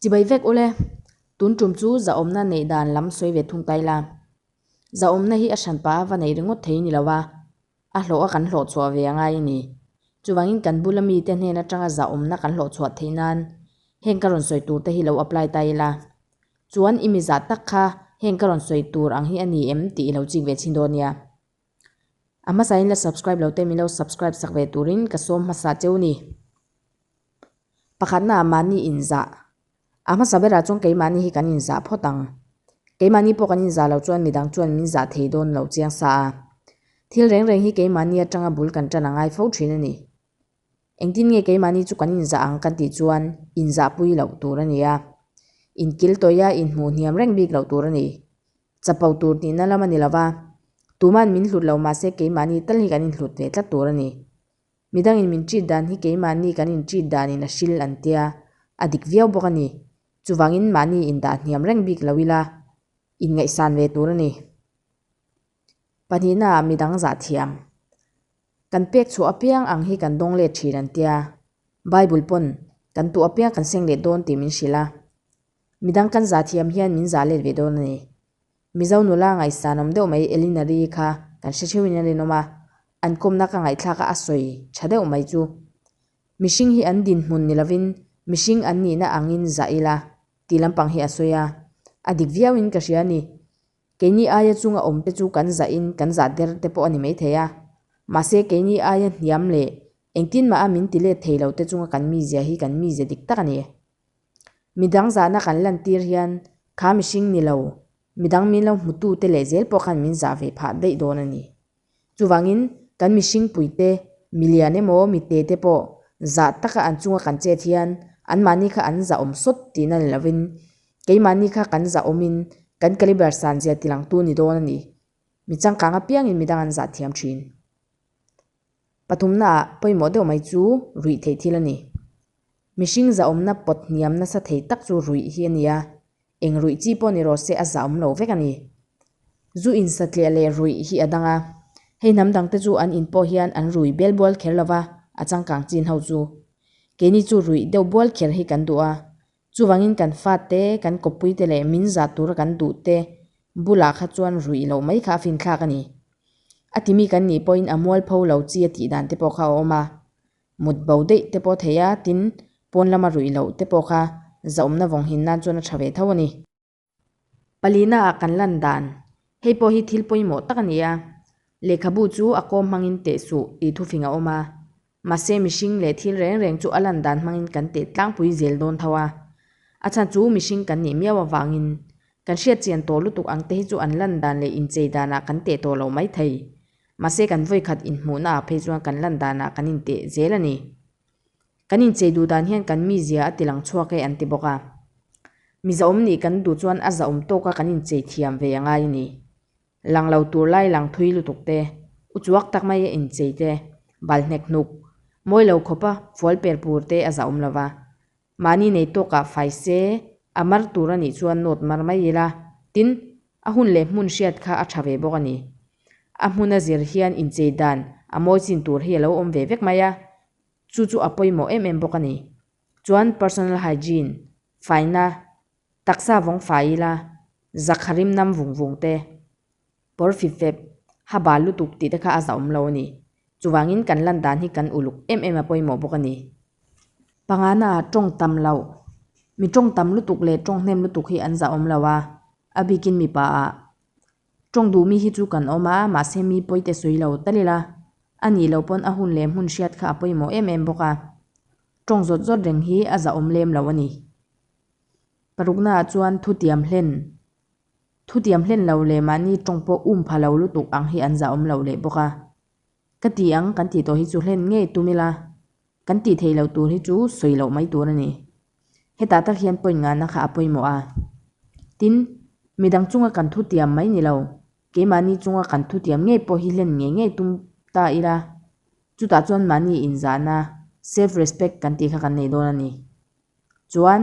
Chibai vek ule, tun tum chu zahawmna neih dan lam sawi ve thung ta ila. Zahawmna hi a hranpa a va neih ringawt thei ni lo a, a hlawh a kan hlawh chhuah ve a ngai a ni. Chuvangin kan bula mite hnen atanga zahawmna kan hlawh chhuah theih nan heng ka rawn sawi tur te hi lo apply ta ila. Chuan i mi zah tak kha heng ka rawn sawi tur ang hi a ni em tih i lo chik ve chhin dawn nia. A hmasain la subscribe lo te min lo subscribe sak ve turin ka sawm hmasa cheu ni. Pakhatna ah mahni inzah. A hmasa berah chuan keimahni hi kan inzah phawt ang. Keimahni pawh kan inzah loh chuan midang chuan min zah thei dawn lo chiang sa a. Thil reng reng hi keimahni atanga bul kan tan a ngai fo thin a ni. Engtin nge keimahni chu kan inzah ang kan tih chuan inzahpui loh tur a ni a. Inkil tawih a inhmuh hniam reng bik loh tur a ni. Chapo tur tihna lam a ni lo va, tuman min hlut lo mahse keimahni tal hi kan inhlut ve tlat tur a ni. Midangin min treat dan hi keimahni kan in treat danin a hril an tia, a dik viau bawk a ni. Chuvangin mahni indah hniam reng bik lo ila, inngaihsan ve tur a ni. Pahnihnaah midang zah thiam. Kan pek chhuah apiang ang hi kan dawng let thin an tia, Bible pawn kan tuah apiang kan seng let dawn tih min hrilh a. Midang kan zah thiam hian min zah let ve dawn a ni. Mizo nula ngaihsan awm deuh mai Elinari kha kan hre theuhin a rinawm a, an kawmna ka ngaihthlak a a sawi tha deuh mai chu. Mihring hi an dinhmun ni lovin mihring an nihna angin zah ila tih lampang hi a sawi a, a dik viauin ka hria a ni. Keini aia chunga awm te chu kan zahin kan zah der te pawh a ni maithei a, mahse keini aia hniam leh engtin mah a min ti let thei lo te chunga kan mizia hi kan mizia dik tak a ni. Midang zahna kan lantir hian kha mihring ni lo, midang min lo hmutu te leh zel pawh khan min zah ve phah daih dawn a ni. Chuvangin kan mihring puite, milian emaw mite te pawh zah taka an chunga kan chet hian anmahni kha an zahawm sawt tihna ni lovin keimahni kha kan zahawmin kan caliber san zia tilangtu ni dawn a ni. Mi changkang apiangin midang an zah thiam thin. Pathumnaah pawimawh deuh mai chu ruih theih thil a ni. Mihring zahawmna pawt hniam nasa thei tak chu ruih hi a ni a, eng ruih chi pawh ni rawh se a zahawm lo vek a ni. Zu insatliah leh ruih hi a dang a, hei hnam dangte chu an in pawh hian an rui bel bual kher lo va, a changkang chin ho chu. Keini chu ruih deuh bual kher hi kan duh a, Chuvangin kan fate, kan kawppuite leh min zah tura kan duhte bulah kha chuan ruih loh mai kha a finthlak a ni. A timi kan nih pawhin a mualpho lo chi a tih dan te pawh kha a awm a. Mut bo daih te pawh thei a, tin, pawn lama ruih loh te pawh kha zahawmna vawng hin nan chuan a tha ve tho a ni. Palina ah kan lan dan, Hei pawh hi thil pawimawh tak a ni a, lehkhabu chu a kawm hmangin teh suh tih thufing a awm a, mahse mihring leh thil reng reng chu a lan dan hmangin kan teh tlangpui zel dawn tho a, a chhan chu mihring kan nih miau avangin kan hriat chian tawh lutuk ang te hi chu an lan dan leh inchei danah kan teh tawh lo mai thei, mahse kan vawikhat inhmuhna ah phei chuan kan lan danah kan inteh zel a ni. Kan inchei duh dan hian kan mizia a ti lang chhuak e an ti bawk a. Mi zahawm nih kan duh chuan a zahawm tawka kan inchei thiam ve a ngai a ni. Lang lo tur lai lang thui lutuk te, u chuak tak mai a inchei te, bal hnek hnuk, mawi lo khawpa fual per pur te a zahawm lo va. Mahni nei tawkah fai se, a mar tur a nih chuan nawt mar mai ila, tin, a hun leh hmun hriat kha a tha ve bawk a ni. A hmun a zir hian inchei dan a mawi chin tur hi a lo awm ve vek mai a, Chu chu a pawimawh em em bawk a ni. Chuan personal hygiene, faina, taksa vawng fai ila, zakharim nam vung vung te, pawr fip fep, ha bal lutuk tih te kha a zahawm lo a ni. Chuvangin kan lan dan hi kan uluk em em a pawimawh bawk a ni. Pangana tawng tam loh, Mi tawng tam lutuk leh tawng hnem lutuk hi an zahawm lo a, a bikin mipa ah Tawng duh mi hi chu kan awm a, mahse mi pawi te sawi lo tal ila, a nih loh pawn a hun leh hmun hriat kha a pawimawh em em bawk a. Tawng zawt zawt reng hi a zahawm lem lo a ni. Paruknaah chuan thutiam hlen, thutiam hlen lo leh mahni tawng pawh um pha lo lutuk ang hi an zahawm lo leh bawk a. Ka ti ang kan tih tawh hi chu hlen ngei tum ila, Kan tih theih loh tur hi chu sawi loh mai tur a ni. Hetah tak hian point ngahna kha a pawimawh a. Tin, midang chunga kan thu tiam mai ni lo, keimahni chunga kan thu tiam ngei pawh hi hlen ngei ngei tum ta ila, chutah chuan mahni inzahna, self respect, kan tih kha kan nei dawn a ni. Chuan,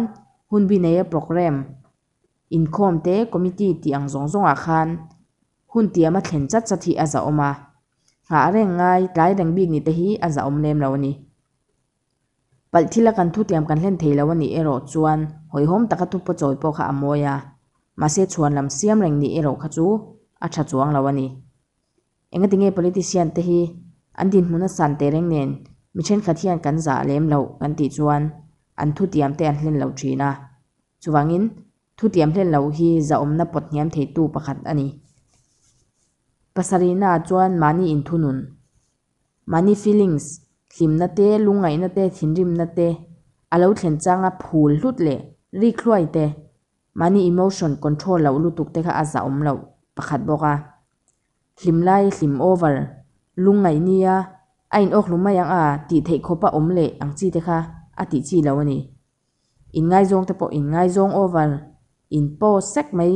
hunbi neia programme, inkhawm te, committee tih ang zawng zawngah khan Hun tiam a thlen chat chat hi a zahawm a, nghah reng ngai tlai reng bik ni te hi a zahawm lem lo a ni. Palh thila kan thutiam kan hlen thei lo a nih erawh chuan hawihhawm taka thupaw chawi pawh kha a mawi a, mahse chhuan lam siam reng nih erawh kha chu a tha chuang lo a ni. Engatinge politician te hi an dinhmun a san teh reng nen mi thenkhat hian kan zah lem loh kan tih chuan an thutiam te an hlen lo thin a. Chuvangin thutiam hlen loh hi zahawmna pawt hniam theitu pakhat a ni. Pasarihnaah chuan mahni inthunun. Mahni feelings, hlimna te, lungngaihna te, thinrimna te, a lo thlen changa phul hlut leh rik hluai te, mahni emotion control loh lutuk te kha a zahawm loh pakhat bawk a. Hlim lai hlim over, lungngaih nia a in awk hlum mai ang a tih theih khawpa awm leh ang chi te kha a tih chi lo a ni. Inngaizawng te pawh inngaizawng over, in pause sek mai,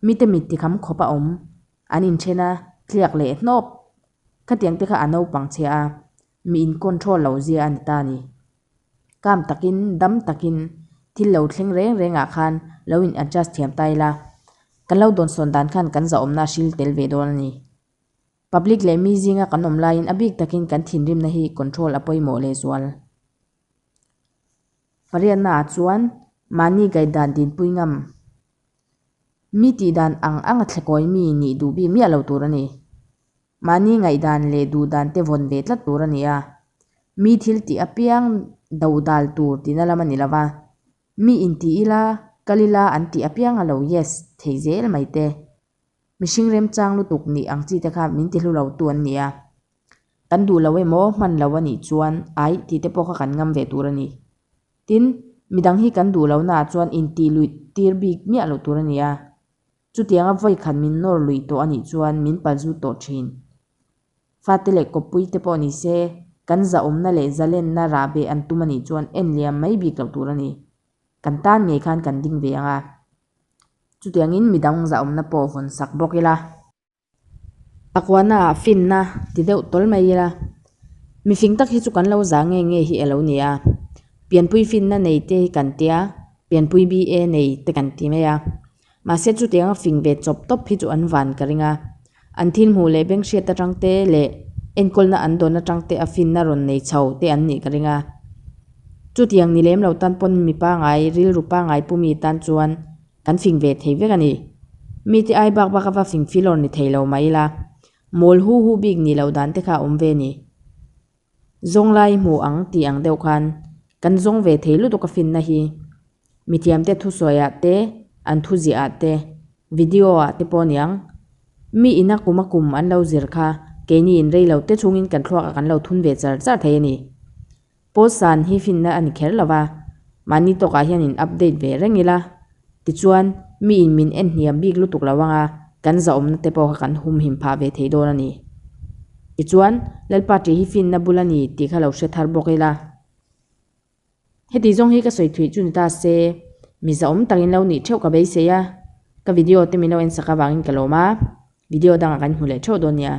mite mit tikham khawp a awm, an inthen a, tliak leh hnawp. Khatiang te kha a naupang chhia a, mi in control lo zia a ni ta a ni. Kam takin, dam takin, thil lo thleng reng reng ah khan lo in adjust thiam ta ila, kan lo dawnsawn dan khan kan zahawmna a hril tel ve dawn a ni. Public leh mi zinga kan awm laiin a bik takin kan thinrimna hi control a pawimawh lehzual. Pariatnaah chuan mahni gaihdan dinpui ngam. Mi tihdan ang anga thlekawi mi nih duh bik miah lo tur a ni. Mahni ngaihdan leh duhdan te vawn ve tlat tur a ni a. Mi thil tih apiang do dal tur tihna lam a ni lo va. Mi inti ila, kal ila an tih apiang a lo yes thei zel mai te. Mihring remchang lutuk nih ang chi te kha min ti hlu lo tu an ni a. Kan duh lo emaw hman lo a nih chuan aih tih te pawh kha kan ngam ve tur a ni. Tin, midang hi kan duh lohna ah chuan intih luih tir bik miah loh tur a ni a. Chutianga vawi khat min nawr luih tawh a nih chuan min pal zut tawh thin. Fate leh kawppui te pawh ni se, kan zahawmna leh zalenna rahbeh an tum a nih chuan en liam mai bik loh tur a ni. Kan tan ngei khan kan ding ve ang a. Chutiangin midang zahawmna pawh vawn sak bawk ila. Pakuana ah finna ti deuh tawl mai ila, mifing tak hi chu kan lo za nge nge hi a lo ni a, pianpui finna nei te hi kan tia, pianpui BA nei te kan ti mai a, mahse chutianga fing ve chawp tawp hi chu an van ka ring a, an thil hmuh leh beng hriat atang te leh enkawlna an dawn atang te a finna rawn nei chho te an nih ka ring a, chutiang ni lem lo tan pawn mi pangai rilru pangai pumi tan chuan Kan fing ve thei vek a ni. Mite ai bak bak a va fing filawr ni thei lo mai ila, mawl hu hu bik ni lo dan te kha a awm ve ni. Zawng lai hmu ang tih ang deuh khan kan zawng ve thei lutuk a finna hi. Mithiamte thusawiah te, an thuziah ah te, video ah te pawh niang. Mi ina kum a kum an lo zir kha keini in rei lo te chungin kan thluak ah kan lo thun ve char char thei a ni. Post san hi finna a ni kher lo va, mahni tawkah hian in update ve reng ila, tichuan mi in min en hniam bik lutuk lo anga kan zahawmna te pawh kha kan humhim phah ve thei dawn a ni. Tichuan, Lalpa ṭih hi finna bul a ni tih kha lo hre thar bawk ila. Heti zawng hi ka sawi thuih chu ni ta se, mi zahawm takin lo nih theuh ka beisei a, ka video te min lo en sak avangin ka lawm a, video dangah kan hmu leh theuh dawn nia.